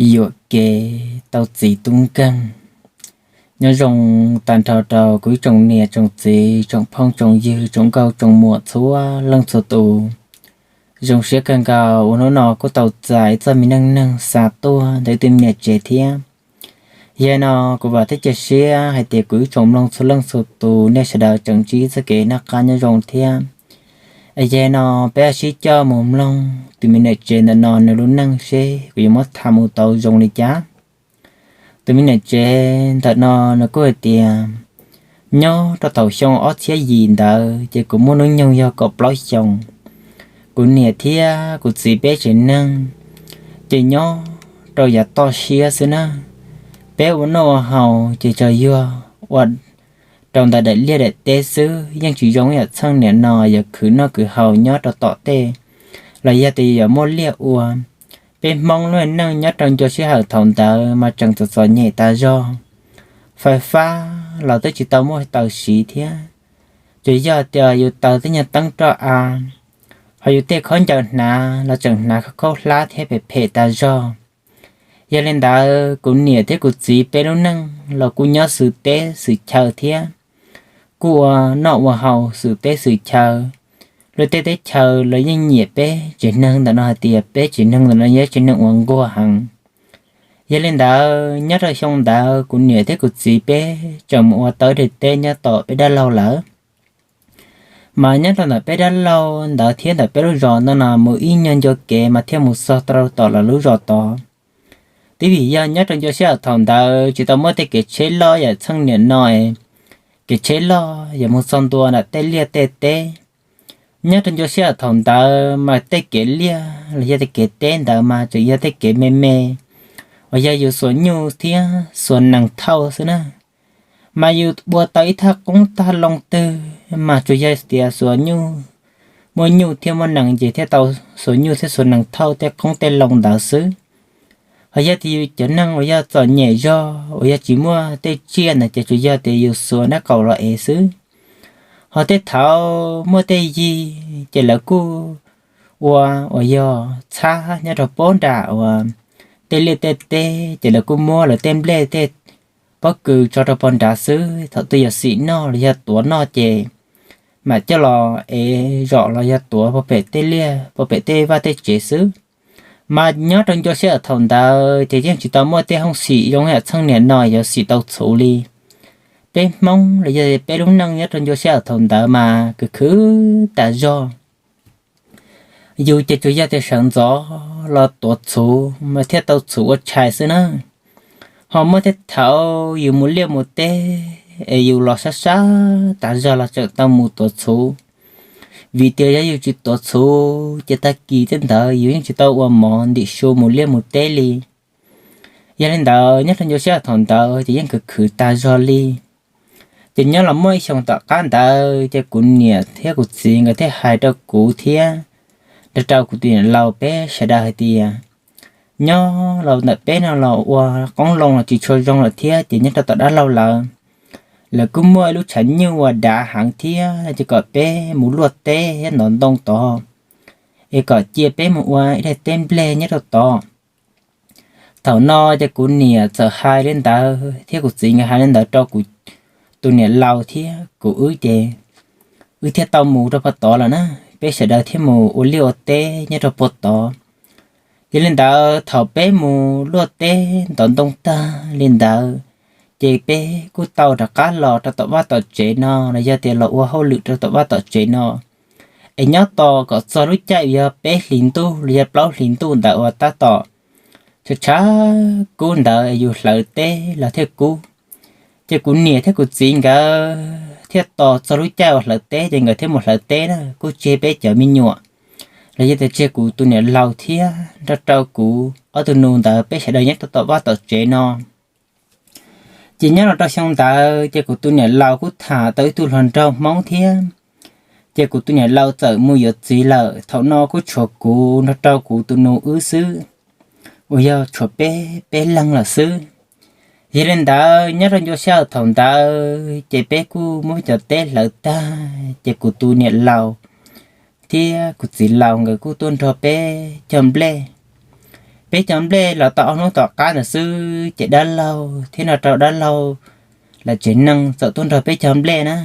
Yuam kev tau txiv tub nkeeg. Nyob zoo tag nrho rau kuv ib tsoom niam tsoom txiv, tsoom phooj tsoom ywg, tsoom nkauj tsoom muam txhua leej txhua tus. Zoo siab kawg nkaus uas hnub no kuj tau txais txoj me neej neeg xa tuaj ntawm tus me niam tsev thiab. Yog no kuv vam thiab cia siab hais tias kuv ib tsoom mloog txhua leej txhua tus nej sawv daws tseem ntsib txoj kev noj qab nyob zoo thiab. Yog no peb sib coj mus mloog tus me niam tsev ntawm no nws lub neej seb kuv yuav muab tham mus tau zoo li cas. Tus me niam tsev ntawm no nws kuj hais tias, nyob rau thaum xyoo ob txhiab yim ntawd ces kuv muaj hnub nyoog yog kaum plaub xyoos. Kuv niam thiab kuv txiv peb tsev neeg ces nyob rau yav toj siab xwb na. Peb ua noj ua haus ces tsuas yog ua rau ntawm daim liaj daim teb xwb, yeej tsis zoo yam txheej niam no yuav khwv noj khwv haus nyob rau tom tej los yog tias yuav muaj liaj ua. Peb Hmoob lub neej nyob rau ncua sij hawm thaum ntawd mas tseem txom txom nyem tas zog. Fais fab los twb tsis tau muaj taws siv thiab, tsuas yog tias yus taws tej nyuag teeb roj av, ho yus tej khaub ncaws hnav los tseem hnav khaub hlab thiab phem phem tas zog. Yog li ntawd kuv niam thiab kuv txiv peb lub neej los kuj nyob xwm teb xwm chaw thiab, kuj ua noj ua haus xwm teb xwm chaw. Luag tej teb chaws los yeej nyiam peb tsev neeg ntawm no hais tias peb tsev neeg ntawm no yog tsev neeg uas nquag heev. Yog li ntawd nyob rau xyoo ntawd kuv niam thiab kuv txiv peb tseem mus ua tau ib daim teb nyob tom peb dab laug lawm. Mas nyob rau ntawm peb dab laug ntawd thiab ntawm peb lub zos ntawd no mus ib nyuag ncua kev mas thiaj mus txog rau tom lawv lub zos tod. Twb vim yog nyob rau ncua sij hawm thaum ntawd tsis tau muaj tej kev tsheb loj yam txheej niam no, kev tsheb loj yuav mus txog ntua ntawm tej liaj tej teb. Nyob rau ncua sij hawm thaum ntawd mas tej kev liaj los yog tej kev teb ntawd mas tseem yog tej kev me me uas yog yus xuas nyuj thiab xuas nees thauj xwb na. Mas yus ua tau ib thaj qoob thaj loo twg mas tsuas yog tias xuas nyuj, muaj nyuj thiab muaj nees ces thiaj tau xuas nyuj thiab xuas nees thauj tej qoob tej loo ntawd xwb. Ho yog tias yus cov neeg uas yog txom nyem zog uas yog tsis muaj tej tsiaj ntawd ces tsuas yog tias yus xuas nab qaum los ev xwb. Ho tej thaum muaj tej yig ces lawv kuj ua uas yog txhab nyob rau pob nram uas tej liaj tej teb ces lawv kuj muab lawv tej nplej tej pob kws tso rau pog nrad xwb, thaum twg yog xim noj los yog tuav noj ces mam coj los ev zom los yog tuav pog pem tej liaj pog pem tej vaj tej tsev xwb. Mas nyob rau ncua sij hawm thaum ntawd ces yeej tsis tau muaj tej hooj xim zoo yam txheej niam no yuav xim tau txhuv li. Peb Hmoob los yog peb lub neej nyob rau ncua sij hawm thaum ntawd mas khwv khwv tas zog. Yus ces tsuas yog tias sawv ntxov los tuav txhuv mas thiaj tau txhuv ua tshais xwb na. Ho muaj tej thaum yus mus liaj mus teb es yus los sab sab tas zog los tseem tau mus tuav txhuv. Vim tias yog yus tsis tuav txhuv ces tag kis tej ntawd yus yeej tsis tau ua mov ntim su mus liaj mus teb li. Yog li ntawd nyob rau ncua sij hawm thaum ntawd ces yeej khwv khwv tas zog li. Ces nyob los muaj ib xyoos tom qab ntawd ces kuv niam thiab kuv txiv nkawd thiaj hais rau kuv thiab nrog rau kuv tus niam laus peb sawv daws hais tias, nyob los ntawm peb no los ua qoob loo los tsis tshua zoo lawm thiab ces nyob rau tom dab laug lawv, lawv kuj muaj ib lub tshav nyuj uas dav heev thiab ces kom peb mus luaj teb thiab ntov ntoo tod, es kom cia peb mus ua ib daim teb nplej nyob rau tod. Thaum no ces kuv niam txawm hais li ntawd thiab kuv txiv nkawd hais li ntawd rau kuv tus niam laus thiab kuv wb ces wb thiaj tau mus rau puag tod lawm na. Peb sawv daws thiaj mus ua liaj ua teb nyob rau puag tod. Yog li ntawd thaum peb mus luaj teb ntov ntoo tag li ntawd, ces peb kuj tau rov qab los rau tom vaj tom tsev no los yog tias los ua hauj lwm rau tom vaj tom tsev no. Es nyob tos kom txog lub caij uas yog peb hlis ntuj los yog plaub hlis ntuj ntawd uas tab tom tshav tshav kub ntawd yus hlawv teb los thiaj kub. Ces kuv niam thiab kuv txiv nkawd thiaj tos txog lub caij uas hlawv teb ces nkawd thiaj mus hlawv teb na, kuj tseg peb cov me nyuam los yog tias tseg kuv tus niam laus thiab nrog rau kuv ob tug nus ntawd peb sawv daws nyob rau tom vaj tom tsev no. Ces nyob los rau xyoo ntawd ces kuv tus niam laus kuj tham tau ib tug hluas nraug Hmoob thiab. Ces kuv tus niam laus txawm mus yuav txiv lawm, thaum no kuj tshuav kuv nrog rau kuv tus nus wb xwb, uas yog tshuav peb peb leeg lawm xwb. Yog li ntawd nyob rau ncua sij hawm thaum ntawd ces peb kuj muab cov teb hlawv tag ces kuv tus niam laus thiab kuv txiv laus nkawd kuj tuaj nrog peb cog nplej. peb cov nplej los tau ob hnub tom qab ntawd xwb ces dab laug thiab nrog rau dab laug lawv tsev neeg txawm tuaj nrog peb cov nplej na.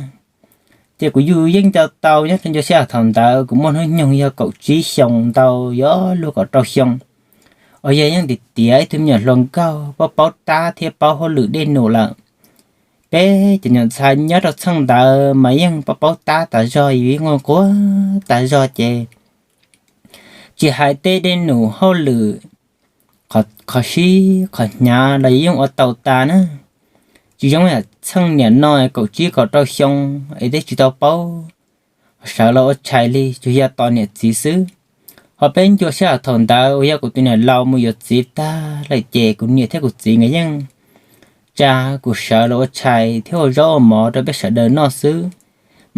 Ces kuv yug yeej tau tau nyob rau ncua sij hawm thaum ntawd kuv muaj hnub nyoog yog kaum tsib xyoos ntau yuav luag kaum rau xyoo, uas yog yeej tiav tiav ib tug me nyuam hluas nkauj paub paub tab thiab paub hauj lwm dej num lawm. Peb cov nyuam ntxhais nyob rau txheej ntawd mas yeej paub paub tab tas zog, yus yeej nquag nquag tas zog ces tsis hais tej dej num hauj lwm, qhov sib qhov hnyav los yus yeej ua tau tas na. Tsis zoo yam txheej niam no kaum tsib kaum rau xyoo es twb tsis tau paub sawv los ua tshais li, tsuas yog tos niam txiv xwb. Ho peb ncua sij hawm thaum ntawd uas yog kuv tus niam laus mus yuav txiv tag lawm ces kuv niam thiab kuv txiv nkawd yeej tsa kuv sawv los ua tshais thiab ua zaub ua mov rau peb sawv daws noj xwb.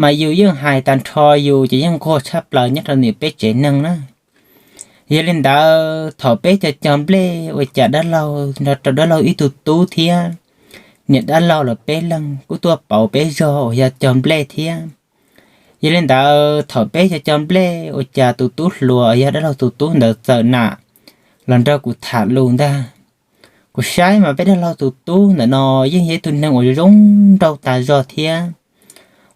Mas yus yeej hais tag nrho yus ces yeej nquag tshaj plaws nyob rau ntawm peb tsev neeg na. Yog li ntawd thaum peb cov cog nplej ua cas dab laug nrog rau dab laug ib tug tub thiab niam dab laug los peb leeg kuj tuaj pauv peb zog uas yog cog nplej thiab. Yog li ntawd thaum peb cov cog nplej ua cas tus tub hluas yog dab laug tus tub ntawd txawm nam los nrog kuv tham lus ntag. Kuv saib mas peb dab laug tus tub ntawm no yeej yog ib tug neeg uas zoo nraug tas zog thiab,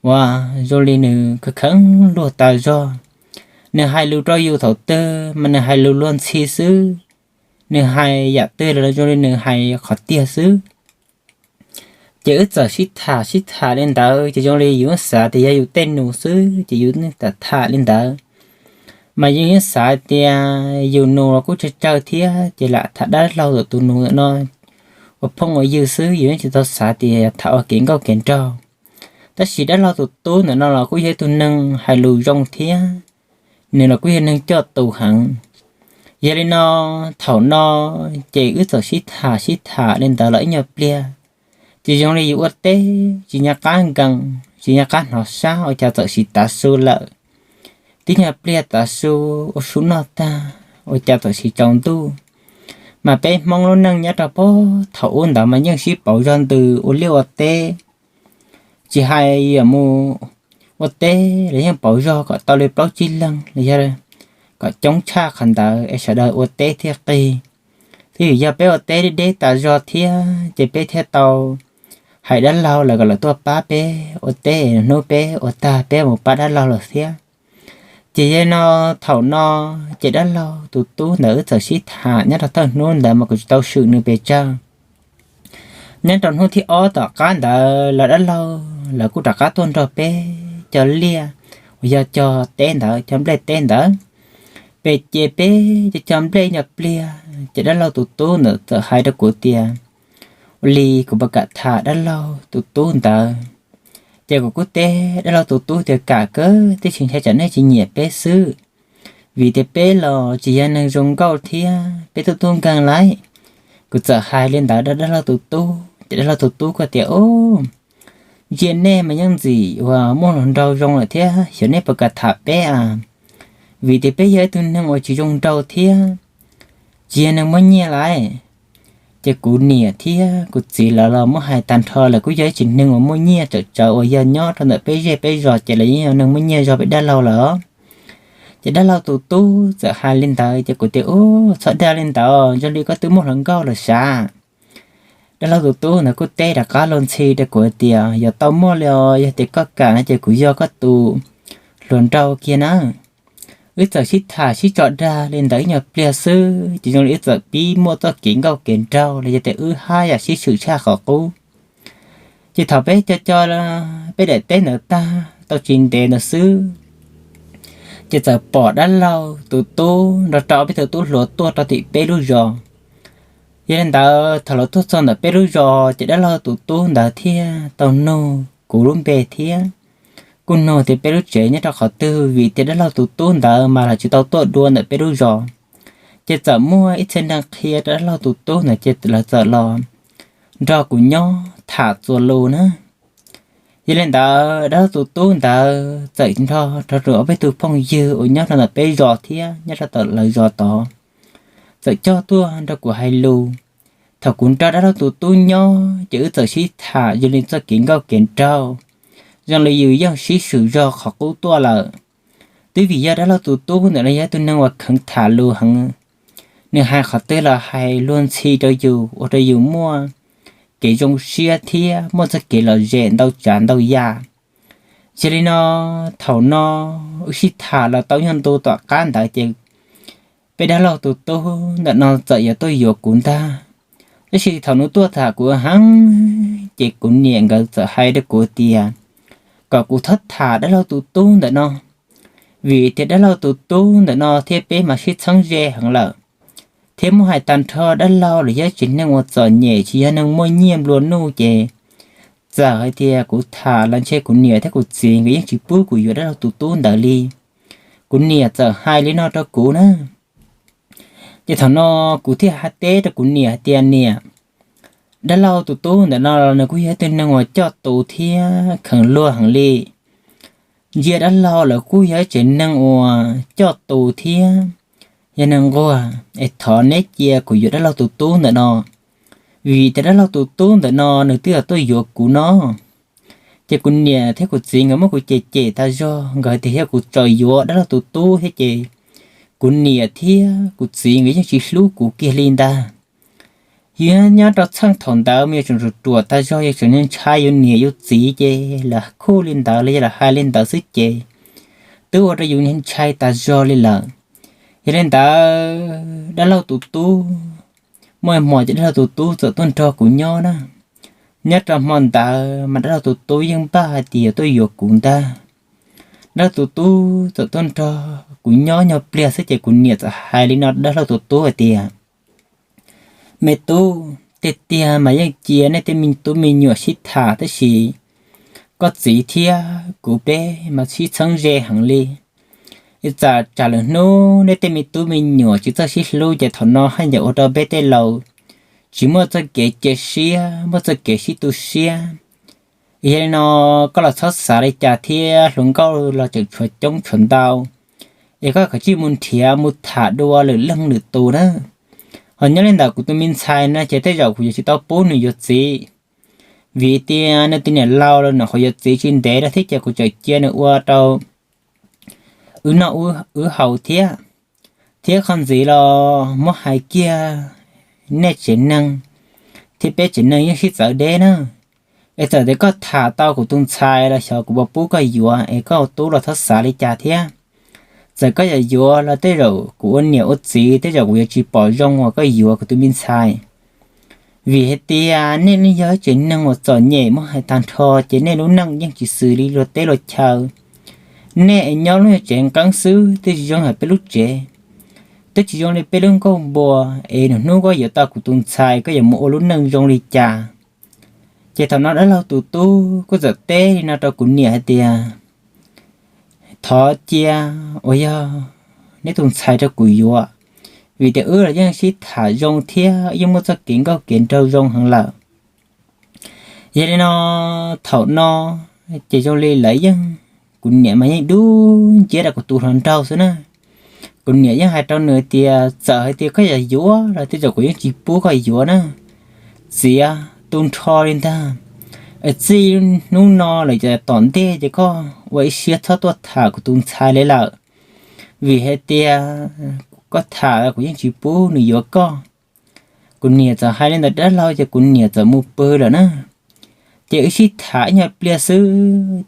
uas zoo li nws kheev kheev luag tas zog. Nws hais lus rau yus thaum twg mas nws hais lus luag ntxhi xwb, nws hais yam twg los zoo li nws hais qhov tiag xwb. Ces wb txawm sib tham sib tham li ntawd ces zoo li yus xav tias yog yus tej nus xwb ces yus tham tham li ntawd. Mas yus yeej xav tias yus nus los kuj tsawg tsawg thiab ces lam tham dab laug tus nus no ua phooj ua ywg xwb, yus yeej tsis tau xav tias yog tham ua kev nkauj kev nraug. Tab sis dab laug tus tub ntawm no los kuj yog ib tug neeg hais lus zoo thiab, nws los kuj yog neeg coj tus heev. Yog li no thaum no ces wb txawm sib tham sib tham li ntawd los ib nyuag pliag ces zoo li yus ua teb tsis nco qab nkees tsis nco qab hnov sab ua cas txawm siv tav su lawm. Tib nyuag pliag tav su ua su noj tag ua cas txawm siv tsaus ntuj. Mas peb Hmoob lub neej nyob rau puag thaum ub ntawd mas yeej sib pauv zog ntws ua liaj ua teb. Tsis hais yuav mus ua teb los yeej pauv zog kom tau li plaub tsib leeg los yog kom coob tshaj qhov ntawd es sawv daws ua teb thiaj qig. Twb vim yog peb ua teb deb deb tas zog thiab ces peb thiaj tau hais dab laug lawv kom lawv tuaj pab peb ua teb, hnub peb ua tag peb mus pab dab laug lawm thiab. Ces yog no thaum no ces dab laug tus tub ntawd wb txawm sib tham nyob rau thawj hnub ntawd mas kuv tsis tau swm nws pes tsawg. Nyob rau hnub thib ob tom qab ntawd los dab laug lawv kuj rov qab tuaj nrog peb cog liaj uas yog cog teb ntawd, cog nplej teb ntawd. Pes ces peb cog cog nplej nyuag pliag ces dab laug tus tub ntawd txawm hais rau kuv tias, ua li kuv puas kam tham dab laug tus tub ntawd? Ces kuv kuj teb dab laug tus tub tias kam kawg, tib si ntshai tsam nej tsis nyiam peb xwb, vim tias peb los tsis yog neeg zoo nkauj thiab peb tub tub nkeeg lauj. Kuv txawm hais li ntawd rau dab laug tus tub ces dab laug tus tub kuj tias, ub, ntsia nej mas yeej ntxim uas muaj hluas nraug zoo lawm thiab, xyov nej puas kam tham peb a, vim tias peb yog ib tug neeg uas tsis zoo nraug thiab tsis yog neeg muaj nyiaj lauj. Ces kuv niam thiab kuv txiv lawv los muab hais tag nrho lawv kuj yog ib tsev neeg uas muaj nyiaj tsawm tsawv uas yog nyob rau ntawm peb zej peb zos ces lawv yeej yog neeg muaj nyiaj zog peb dab laug lawm. Ces dab laug tus tub txawm hais li ntawd ces kuv tias, ub, txhob dag li ntawd, zoo li koj twb muaj hluas nkauj lawm sav. Dab laug tus tub ntawd kuj teb rov qab luag ntxhi rau kuv tias, yog tau muaj li os, yog tias koj kam no ces kuv yog koj tus hluas nraug kiag na. Wb txawm sib tham sib tso dag li ntawd ib nyuag pliag xwb ces zoo li wb txawm pib muaj txoj kev nkauj kev nraug los yog tias wb haj yam sib swm tshaj qhov qub. Ces thaum peb cog cog peb daim teb ntawd tag tau tsis ntev ntawd xwb, ces txawm pom dab laug tus tub nrog rau peb tus tub hluas tuaj rau tim peb lub zos. Yog li ntawd thaum lawv tuaj txog ntawm peb lub zos ces dab laug tus tub ntawd thiaj tau nug kuv lub npe thiab kuj nug tias peb lub tsev nyob rau qhov twg, vim tias dab laug tus tub ntawd mas lawv tsis tau tuaj dua ntawm peb lub zos. Ces txawm muaj ib txhia neeg qhia rau dab laug tus tub ntawd ces lawv txawm los nrog kuv nyob tham txuas lus na. Yog li ntawd dab laug tus tub ntawd txawm nrog rau rau peb tus phooj ywg uas nyob rau ntawm peb zos thiab nyob rau tom lawv zos tod, txawm coj tuaj nrog kuv hais lus. Thaum kuv nrog dab laug tus tub nyob ces wb txawm sib tham zoo li txoj kev nkauj kev nraug, zoo li yus yeej sib swm zog qhov qub tuaj lawm. Twb vim yog dab laug tus tub ntawm no yog ib tug neeg uas kheev tham lus heev, Nws hais qhov twg los hais luag ntxhi rau yus, ua rau yus muaj kev zoo siab thiab muaj txoj kev lom zem ntau tsav ntau yam. Yog li no, thaum no wb sib tham los tau ib nyuag ntu tom qab ntawd ces peb dab laug tus tub ntawm no txawm yuav tuaj yuav kuv ntag. Tab sis thaum nws tuaj tham kuv heev ces kuv niam nkawd txawm hais rau kuv tias kom kuv txhob tham dab laug tus tub ntawm no, vim tias dab laug tus tub ntawm no thiab peb mas sib txheeb ze heev lawm, thiab muab hais tag nrho dab laug los yog tsev neeg uas txom nyem tsis yog neeg muaj nyiaj nplua nuj ces txawm hais tias kuv tham los ntshe kuv niam thiab kuv txiv nkawd yeej tsis pub kuv yuav dab laug tus tub ntawd li. Kuv niam txawm hais li no rau kuv na. Ces thaum no kuv thiaj hais teb rau kuv niam hais tias, Niam, dab laug tus tub ntawm no los nws kuj yog ib tug neeg uas coj tus thiab kheev luag heev li. Ntsia dab laug lawv kuj yog ib tsev neeg uas coj tus thiab yog neeg nquag, es thov neb cia kuv yuav dab laug tus tub ntawm no, vim tias dab laug tus tub ntawm no nws twb tuaj yuav kuv no. Ces kuv niam thiab kuv txiv nkawd muab kuv cem cem tas zog, nkawd hais tias yog kuv tseem yuav dab laug tus tub thiab ces kuv niam thiab kuv txiv nkawd yeej tsis hlub kuv kiag li ntag. Yus nyob rau txheej thaum ntawd mas yus tseem ruam ruam tas zog, yus tseem ntshai yus niam yus txiv ces lawv khuj li ntawd los yog lawv hais li ntawd xwb ces twb ua rau yus ntshai tas zog li lawm. Yog li ntawd dab laug tus tub, muaj hmo ces dab laug tus tub txawm tuaj nrog kuv nyob na. Nyob rau hmo ntawd mas dab laug tus tub yeej npaj hais tias yuav tuaj yuav kuv ntag. Dab laug tus tub txawm tuaj nrog kuv nyob nyuag pliag xwb ces kuv niam txawm hais li no dab laug tus tub hais tias, Me tub, tiag tiag mas yeej cia nej tej me tub me nyuam sib tham tab sis koj txiv thiab kuv peb mas sib txheeb ze heev li. Es txawm tsam lwm hnub nej tej me tub me nyuam tsis txawj sib hlub ces thaum no haj yam ua rau peb tej laus tsis muaj txoj kev cia siab, muaj txoj kev sib tu siab. Yog li no koj los txhob xav li cas thiab, hluas nkauj los tseem tshuav coob tshuav ntau, es koj kav tsij mus nrhiav mus tham dua lwm leej lwm tus na. Ho nyob li ntawm kuv tus me ntxhais no ces tej zaum kuv yuav tsis tau pub nws yuav txiv, vim tias nws tus niam laus los nws qhuav yuav txiv tsis ntev rau thiab ces kuv tseem cia nws ua rau wb noj wb haus thiab. Thiab qhov ntxiv los muab hais kiag, nej tsev neeg thiab peb tsev neeg yeej sib txawv deb na. Es txawm tias koj tham tau kuv tus ntxhais los xyov kuv puas pub koj yuav, es koj ua tub los txhob xav li cas thiab. Txawm koj yuav yuav los tej zaum kuv ua niam ua txiv tej zaum kuv yuav tsis pom zoo uas koj yuav kuv tus me ntxhais. Vim hais tias nej yeej yog tsev neeg uas txom nyem muab hais tag nrho ces nej lub neej yeej tsis xws li luag teb luag chaw. Nej nyob lub tsev nqeeb xwb twb tsis zoo hais peb lub tsev, twb tsis zoo li peb lub nkuaj npua. Es nws hnub koj yuav tau kuv tus ntxhais koj yuav mus ua lub neej zoo li cas? Ces thaum no dab laug tus tub kuj txawm teb li no rau kuv niam hais tias, Thov cia uas yog neb tus ntxhais rau kuv yuav, vim tias wb los yeej sib tham zoo thiab yeej muaj txoj kev nkauj kev nraug zoo heev lawm. Yog li no thaum no ces zoo li lawv yeej, kuv niam mas yeej dub nciab rau kuv tus hluas nraug xwb na. Kuv niam yeej hais rau nws tias txawm hais tias koj yuav yuav los tej zaum kuv yeej tsis pub koj yuav na. Txiav tu nrho li ntag. Txij hnub no lawm ces tom ntej ces koj ua ib siab txhob tuaj tham kuv tus ntxhais li lawm, vim hais tias koj tham los kuv yeej tsis pub nws yuav koj. Kuv niam txawm hais li ntawd dab laug ces kuv niam txawm mus pw lawm na. Ces wb sib tham ib nyuag pliag xwb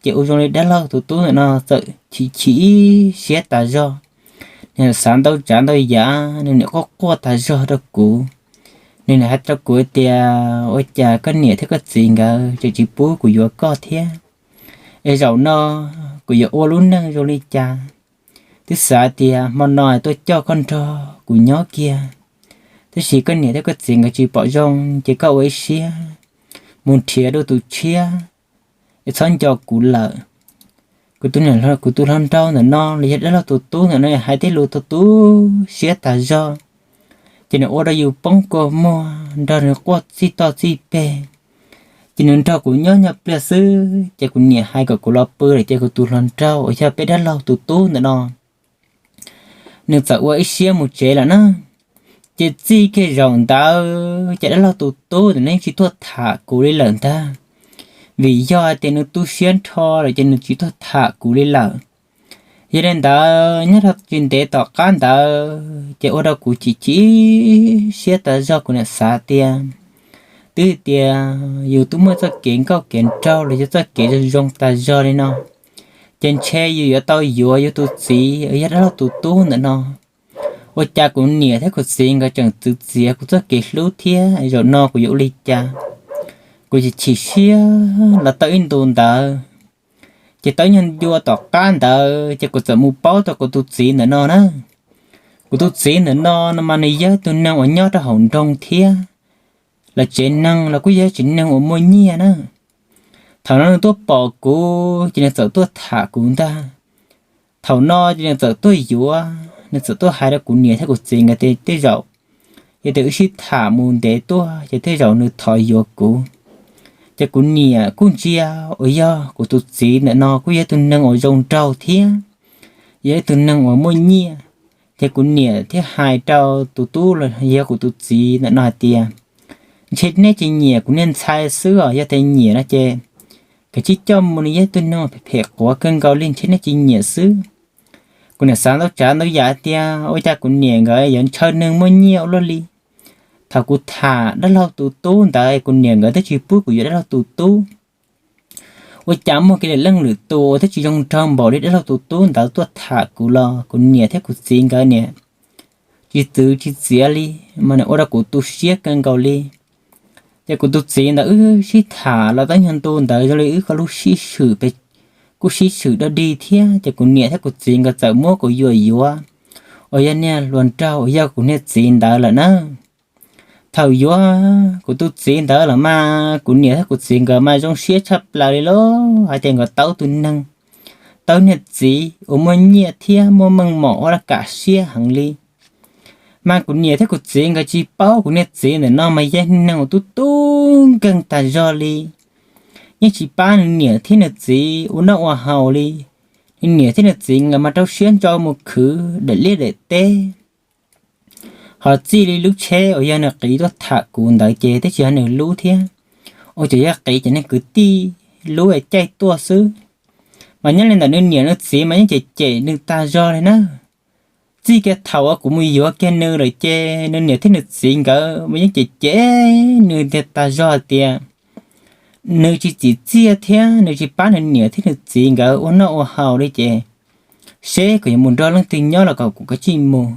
ces ua zoo li dab laug tus tub ntawm no txawm chim chim siab tas zog. Nws xav ntau tsav ntau yam, nws niam quaj quaj tas zog rau kuv. Nws niam hais rau kuv tias ua cas koj niam thiab koj txiv nkawd tseem tsis pub kuv yuav koj thiab? Es zaum no kuv yuav ua lub neej zoo li cas? Twb xav tias hmo no tuaj coj koj nrog kuv nyob kiag, tab sis koj niam thiab koj txiv nkawd tsis pom zoo ces koj ua ib siab mus nrhiav dua tus tshiab, es txhob nco kuv lawm. Kuv tus niam, kuv tus hluas nraug ntawm no los yog dab laug tus tub ntawm no hais tej lus tu tu siab tas zog. Ces nws ua rau yus poob kua muag nrog nws quaj txij toj txij peg. Ces nws nrog kuv nyob nyob pliag xwb ces kuv niam hais kom kuv los pw lawm ces kuv tus hluas nraug uas yog peb dab laug tus tub ntawm no nws txawm ua ib siab mus tsev lawm na. Ces txij kiag zaum ntawd ces dab laug tus tub ntawm no yeej tsis tuaj tham kuv li lawm ntag, vim yog hais tias nws tu siab nrho lawm ces nws tsis tuaj tham kuv li lawm. Yog li ntawd nyob rau tsis ntev tom qab ntawd ces ua rau kuv chim chim siab tas zog. Kuv niam xav tias twb tias yus twb muaj txoj kev nkauj kev nraug los yog txoj kev zoo zoo tas zog li no, ces ntshe yus yuav tau yuav yus tus txiv uas yog dab laug tus tub ntawm no. Ua cas kuv niam thiab kuv txiv nkawd tseem txwv txiav kuv txoj kev hlub thiab, zaum no kuv yuav ua li cas? Kuv chim chim siab los tau ib ntu ntawd, ces tau ib nyuag ncua tom qab ntawd ces kuv txawm mus paub tau kuv tus txiv ntawm no na. Kuv tus txiv ntawm no no mas nws yog ib tug neeg uas nyob rau hauv nroog thiab, lawv tsev neeg los kuj yog tsev neeg uas muaj nyiaj na. Thaum no nws tuaj pom kuv ces nws txawm tuaj tham kuv ntag. Thaum no ces nws txawm tuaj yuav, nws txawm tuaj hais rau kuv niam thiab kuv txiv nkawd tias tej zaum yog tias wb sib tham mus ntev tuaj ces tej zaum nws thov yuav kuv. Ces kuv niam kuj ntsia uas yog kuv tus txiv ntawm no kuj yog tus neeg uas zoo nraug thiab, yog ib tug neeg uas muaj nyiaj. Ces kuv niam thiaj hais rau tus tub los yog kuv tus txiv ntawm no hais tias, ntshe neb tsis nyiam kuv niag ntxhais xwb os, yog tias nyiam no ces kav tsij coj mus, nws yog ib tug neeg phem phem quav kawg nkaus li, ntshe neb tsis nyiam xwb. Kuv niam xav ntau tsav ntau yam tias ua cas kuv niam nkawd yuav ntshaw neeg muaj nyiaj ua luaj li. Thaum kuv tham dab laug tus tub ntawd kuv niam nkawd twb tsis pub kuv yuav dab laug tus tub. Ua cas muaj kiag lwm leej lwm tus twb tsis zoo nraug npaum li dab laug tus tub ntawd tuaj tham kuv los kuv niam thiab kuv txiv nkawd niam tsis txwv tsis txiav li, mas nws ua rau kuv tu siab kawg nkaus li. Ces kuv tus txiv ntawd wb sib tham los tau nyuag ntu ntawd zoo li wb qhov lub sib swm, kuj sib swm dog dig thiab, ces kuv niam thiab kuv txiv nkawd txawm muab kuv yuam yuav uas yog niag hluas nraug uas yog kuv niag txiv ntawd lawm na. Thaum yuav kuv tus txiv ntawd los mas kuv niam thiab kuv txiv nkawd mas zoo siab tshaj plaws li lauj, hais tias nkawd tau tus neeg, tau niag txiv uas muaj nyiaj thiab muaj meej mom ua rau kam siab heev li. Mas kuv niam thiab kuv txiv nkawd tsis paub kuv niag txiv ntawm no mas yog neeg uas tub tub nkeeg tas zog li. Yeej tsis pab nws niam thiab nws txiv ua noj ua haus li. Nws niam thiab nws txiv nkawd mas rau siab ntso mus khwv daim liaj daim teb. Ho txij li lub tsheb uas yog nws qiv tuaj tham kuv ntawd ces twb tsis yog nws lub thiab, ua cas yog qiv cov niag kwv tij lub caij tuaj xwb. Mas nyob li ntawm nws niam nws txiv mas yeej cem cem nws tag zog li na. Txij kiag thaum uas kuv mus yuav kiag nws lawm ces nws niam thiab nws txiv nkawd mas yeej cem cem nws tiag tag zog hais tias nws tsis txim txiaj thiab nws tsis pab nws niam thiab nws txiv nkawd ua noj ua haus li ces seb kuv yuav mus nrog leej twg nyob los kom kuv kav tsij mus,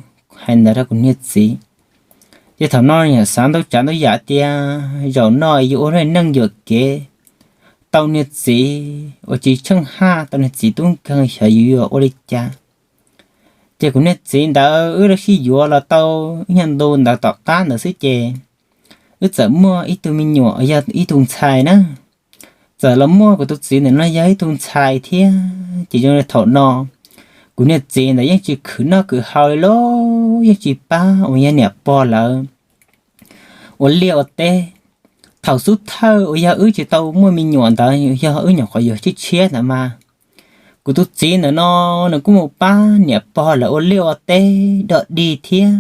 hais ntawd rau kuv niag txiv. Ces thaum no yog xav ntau tsav ntau yam tias zaum no yuav ua neej yuam kev tau niag txiv uas tsis tsheej haj, tau niag txiv tub nkeeg, xyov yuav yuav ua li cas. Ces kuv niag txiv ntawd wb sib yuav los tau ib nyuag ntu ntawd tom qab ntawd xwb ces wb txawm muaj ib tug me nyuam yog ib tug ntxhais na. Txawm los muaj kuv tus txiv ntawm no yog ib tug ntxhais thiab ces zoo li thaum no kuv niag txiv ntawd yeej tsis khwv noj khwv haus li lauj, yeej tsis pab uas yog niam pog lawv ua liaj ua teb. Thaum xub thawj uas yog wb tsis tau muaj me nyuam ntawd yog wb nyuam qhuav yuav tshiab tshiab ntawd mas kuv tus txiv ntawm no nws kuj mus pab niam pog lawv ua liaj ua teb dog dig thiab.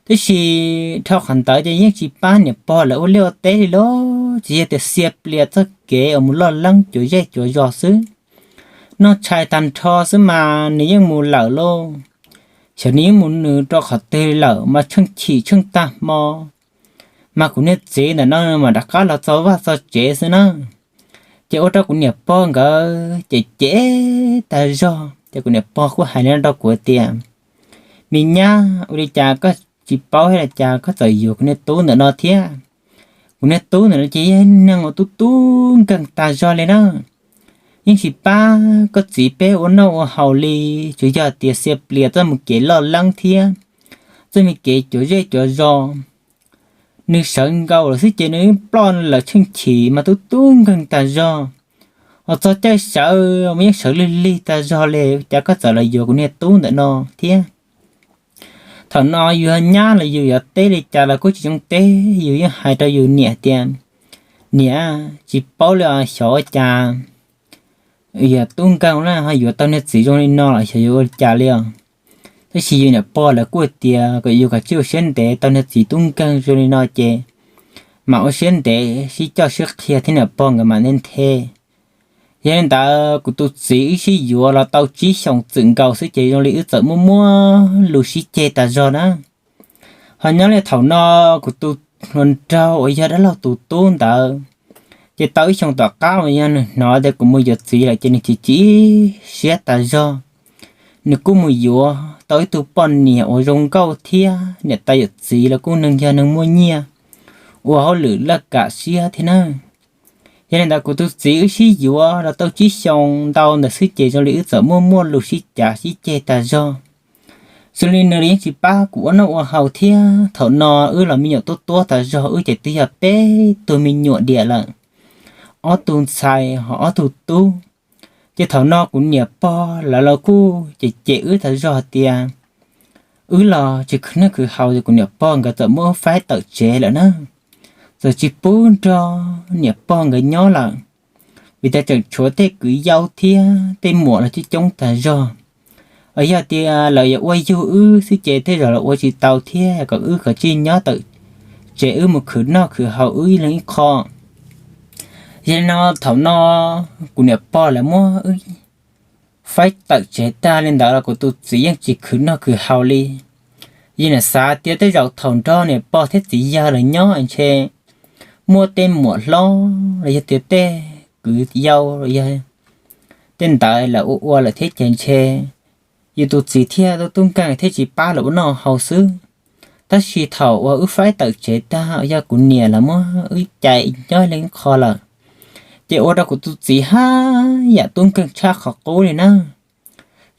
Tiam sis dhau qhov ntawd ces yeej tsis pab niam pog lawv ua liaj ua teb li lauj, tsis yog tias xia plias txoj kev uas mus loj leeb cuav zej cuav zos xwb. Noj tshais tag nrho xwb mas nws yeej mus lawm lauj. Xyov nws yeej mus nws rau qhov twg lawm mas tsheej chim tsheej tag hmo mas kuv niag txiv ntawm no mam rov qab los txog vaj txog tsev xwb na. Ces ua rau kuv niam pog nkawd ces cem tag zog ces kuv niam pog kuj hais li no rau kuv tias, me nyab, ua li cas koj tsis paub thiab li cas koj txawm yuav kuv niag tub ntawm no thiab? Kuv niag tub ntawm no ces yog neeg uas tub tub nkeeg tag zog li na. Yeej tsis pab koj txiv peb ua noj ua haus li, tsuas yog tias xia plias txoj me kev loj leeb thiab txoj me kev cuav zej cuav zos. Nws sawv nkaus lawm xwb ces nws ploj lawm tsheej chim mas tub tub nkeeg tag zog. Ho txog caij sawv mas yeej sawv lig lig tag zog li, cas koj txawm los yuav kuv niag tub ntawm no thiab? Thaum no yus nyab los yus yuav teb li cas los kuj tsis zoo teb, yus yeej hais rau yus niam tias, niam, tsis paub li os, xyov ua cas yog tub nkeeg na ho yuav tau niag txiv zoo li no los xyov yuav ua li cas li os. Tab sis yus niam pog lawv kuj tias kom yus kav tsij ua siab ntev, tau niag txiv tub nkeeg zoo li no ces mam ua siab ntev sib coj sib qhia thiab niam pog nkawd mam nthe nthe. Yog li ntawd kuv tus txiv wb sib yuav los tau tsib xyoos txwm nkaus xwb ces zoo li wb txawm muaj muaj lus sib ceg tas zog na. Ho nyob li thaum no kuv tus hluas nraug uas yog dab laug tus tub ntawd, ces tau ib xyoos tom qab uas yog nws hnov tias kuv mus yuav txiv lawm ces nws chim chim siab tas zog. Nws kuj mus yuav tau ib tug poj niam uas zoo nkauj thiab niam tais yawm txiv los kuj neeg yog neeg muaj nyiaj, ua hauj lwm laj kam siab thiab na. Yog li ntawd kuv tus txiv wb sib yuav los tau tsib xyoo ntau ntawd xwb ces zoo li wb txawm muaj muaj lus sib cav sib ceg tas zog. Xws li nws los yeej tsis pab kuv ua noj ua haus thiab thaum no wb los me nyuam tuab tuab tas zog wb ces twb yog peb tug me nyuam diam lawm, ob tug ntxhais ho ob tug tub. Ces thaum no kuv niam pog lawv los kuj cem cem wb tas zog hais tias wb los tsis khwv noj khwv haus, ces kuv niam pog nkawd txawm muab wb faib tawm tsev lawm na. Txawm tsis pub nrog niam pog nkawd nyob lawm, vim tias tseem tshuav tej kwv yau thiab tej muam los coob coob tas zog. Yog tias lawv yuav ua yug wb xwb ces tej zaum los ua tsis tau thiab kom wb kav tsij nyob tawm tsev wb mus khwv noj khwv haus wb ib leeg ib qho. Yog li no thaum no kuv niam pog lawv muab wb faib tawm tsev tag li ntawd los kuv tus txiv yeej tsis khwv noj khwv haus li. Yog niam xav tias tej zaum thaum nrog niam pog thiab txiv yawg lawv nyob ntshe muaj tej muam hlob los yog tias tej kwv yau los yog tej ntawd lawv ua ua lawm thiab ces ntshe yus tus txiv thiaj tub nkeeg thiaj tsis pab lawv ua noj haus xwb. Tab sis thaum uas wb faib tawm tsev tag uas yog kuv niam lawv muab wb cais nyob ib leeg ib qho lawm, ces ua rau kuv tus txiv haj yam tub nkeeg tshaj qhov qub li na.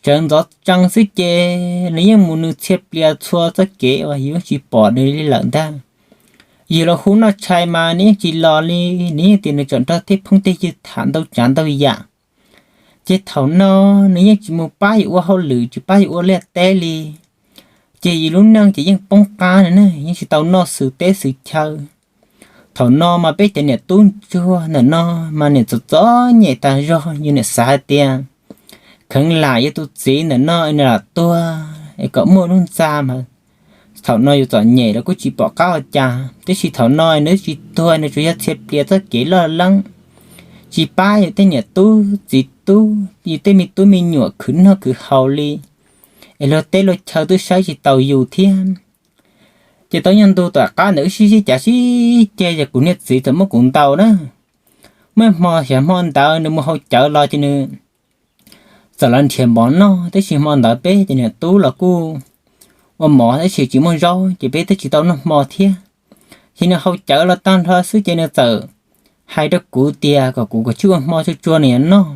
Sawv ntxov tsees xwb ces nws yeej mus nws txhia plias txhua txoj kev uas yus yeej tsis pom nws li lawm ntag. Yus los hu noj tshais mas nws yeej tsis los li, nws yeej tias nws tseem nrog tej phooj tej ywg tham ntau tsav ntau yam. Ces thaum no nws yeej tsis mus pab yus ua hauj lwm tsis pab yus ua liaj teb li, ces yus lub neej ces yeej poob qab na, yeej tsis tau noj xwm teb xwm chaw. Thaum no mas peb cov niam tub ntsuag ntawm no mas niam txom txom nyem tas zog, yus niam xav hais tias kheev lam yus tus txiv ntawm no nws lam tuag es kom muaj lub ntxa mas thaum no yus txom nyem los kuj tsis pom qab ua cas, tiam sis thaum no nws tsis tuag, nws tsuas yog txhia plias txoj kev loj leeb, tsis pab yus tej niam tub txiv tub, yus tej me tub me nyuam khwv noj khwv haus li, es luag teb luag chaw twb saib tsis taus yus thiab. Ces tau nyob ntu tom qab ntawd wb sib sib cav sib ceg ces kuv niag txiv txawm muab kuv ntaus na. Muaj hmo xyov hmo ntawd nws mus haus cawv los ces nws txawm los nrhiav mov noj, tiam sis hmo ntawd peb ces niam tub los kuj ua mov tiam sis tsis muaj zaub ces peb twb tsis tau noj hmo thiab. Ces nws haus cawv los tag nrho xwb ces nws txawm hais rau kuv tias kom kuv kav tsij ua hmo tsuag tsuag nws yuav noj.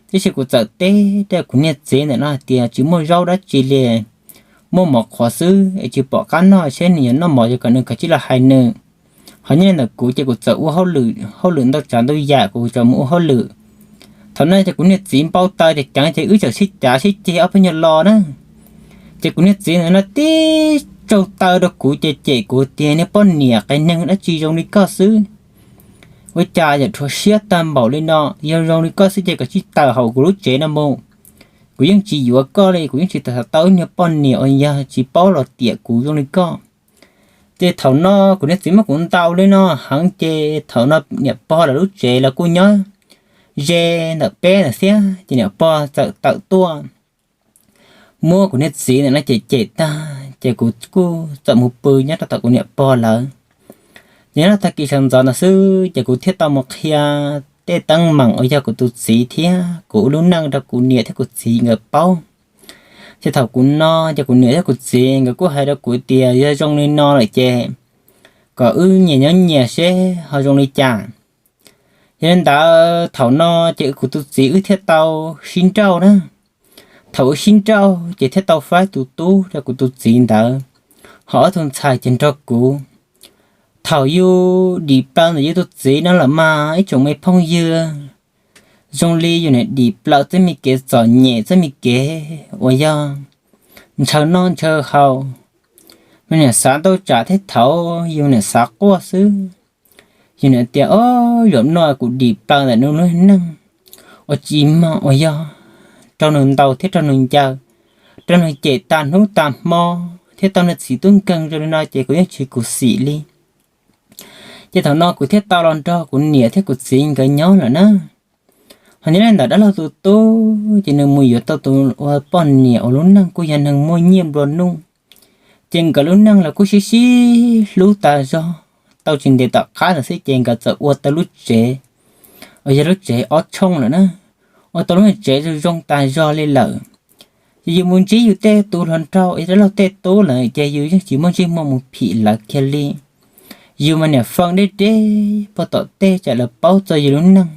Tiam sis kuv txawm teb rau kuv niag txiv ntawm no hais tias tsis muaj zaub dab tsi li, muaj mov qhuav xwb es tsis pom qab noj, seb nws yuav noj mov ces kom nws kav tsij los hais nws. Ho nyob li ntawm kuv ces kuv txawm ua hauj lwm, hauj lwm ntau tsav ntau yam kuv txawm mus ua hauj lwm. Thaum no ces kuv niag txiv npau taws ces ceev ces wb txawm sib cav sib ceg ob peb nyuag lo na. Ces kuv niag txiv ntawm no tib tsaug taw rau kuv ces cem kuv tias niag poj niam qias neeg dab tsi zoo li koj xwb, ua cas yam rhuav siab tag npaum li no, yog zoo li koj xwb ces koj tsis tawm hauv kuv lub tsev no mus. Kuv yeej tsis yuav koj li, kuv yeej tsis tau ib niag poj niam uas yog tsis paub los tiam kuv zoo li koj. Ces thaum no kuv niag txiv muab kuv ntaus li no heev ces thaum no niam pog lawv lub tsev los kuj nyob ze ntawm peb ntawd thiab ces niam pog txawm tawm tuaj muab kuv niag txiv ntawm no cem cem tag ces kuv kuj txawm mus pw nyob rau tom kuv niam pog lawv. Ces nyob rau tag kis sawv ntxov ntawd xwb ces kuv thiaj tau mus qhia tej teeb meem uas yog kuv tus txiv thiab kuv ua lub neej rau kuv niam thiab kuv txiv nkawd paub. Ces thaum kuv no ces kuv niam thiab kuv txiv nkawd kuj hais rau kuv tias yog zoo li no lawm ces kom wb nyias nyob nyias seb ho zoo li cas. Yog li ntawd thaum no ces kuv tus txiv wb thiaj tau sib nrauj na. Thaum wb sib nrauj ces thiaj tau faib tus tub rau kuv tus txiv ntawd, ho ob tug ntxhais ces nrog kuv. Thaum yus dim plaws ntawm yus tus txiv no lawm mas ib tsoom me phooj ywg, zoo li yus niam dim plaws txoj me kev txom nyem txoj me kev uas yog ntshaw noj ntshaw haus, mas niam xav ntau tsam thiab thaum yus niam xav quaj xwb. Yus niam tias, o, zaum no kuv dim plaws ntawm nws lub neej uas tsis mog uas yog raug nws ntaus thiab raug nws ncaws, raug nws cem tas hnub tas hmo thiab tau nws txiv tub nkeeg zoo li no ces kuv yeej tsis khuv xim li. Ces thaum no kuv thiaj tau los nrog kuv niam thiab kuv txiv nkawd nyob lawm na. Hos nyob li ntawm dab laug tus tub ces nws mus yuav tau tus ua poj niam uas lub neej kuj yog neeg muaj nyiaj nplua nuj, ces nkawd lub neej los kuj sib sib hlub tas zog. Tau tsis ntev tom qab ntawd xwb ces nkawd txawm ua tau lub tsev uas yog lub tsev ob tshooj lawm na, ua tau lub tsev zoo zoo tas zog li lawm. Ces yus mus ntsib yus tej tus hluas nraug es dab laug tej tub lawm ces yus yeej tsis muaj ntsej muag mus phim lawv kiag li. Yus mas niam fee deb deb puag tom tej tsam lawv paub txog yus lub neej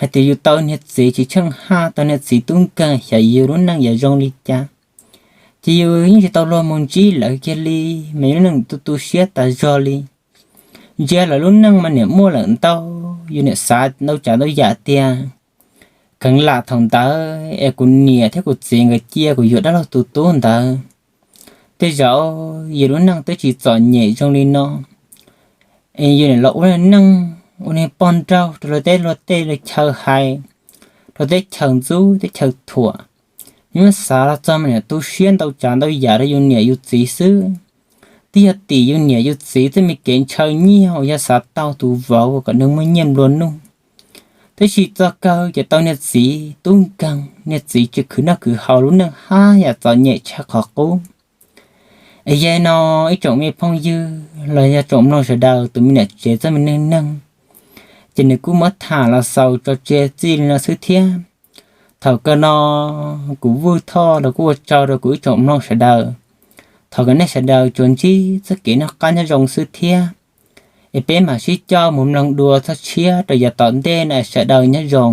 hais tias yus tau niag txiv tsis tsheej haj, tau niag txiv tub nkeeg, xyov yus lub neej yuav zoo li cas. Ces yus yeej tsis tau luag mus ntsib lawv kiag li, mas yus lub neej tu tu siab tas zog li. Ntsia lawv lub neej mas niam muaj lawm ntau, yus niam xav ntau tsav ntau yam tias kheev lam thaum ntawd es kuv niam thiab kuv txiv nkawd cia kuv yuav dab laug tus tub ntawd, tej zaum yus lub neej twb tsis txom nyem zoo li no. Es yus niam los ua neej ua niag poj nraug rau luag tej luag tej luag chaw hais, rau teb chaws ntxub teb chaws thuam. Yus muab xav los txog mas niam tu siab ntau tsav ntau yam rau yus niam yus txiv xwb. Twb yog tim yus niam yus txiv tej me kev ntshaw nyiaj uas yog xav tau tus vauv kom nws muaj nyiaj nplua nuj. Tab sis txog kawg ces tau niag txiv tub nkeeg, niag txiv tsis khwv noj khwv haus, lub neej haj yam txom nyem tshaj qhov qub. Es yog no ib tsoom me phooj ywg los yog tsoom mloog sawv daws, tus me niam tsev txoj me neej neeg, ces nws kuj muab tham los xaus tso tseg txij li no xwb thiab. Thaum kawg no kuv Vwj Thoj los kuj ua tsaug rau kuv ib tsoom mloog sawv daws. Thov kom nej sawv daws tsuas ntsib txoj kev noj qab nyob zoo xwb thiab. Es peb mam sib coj mus mloog dua txog tshiab rau yav tom ntej no, sawv daws nyob zoo.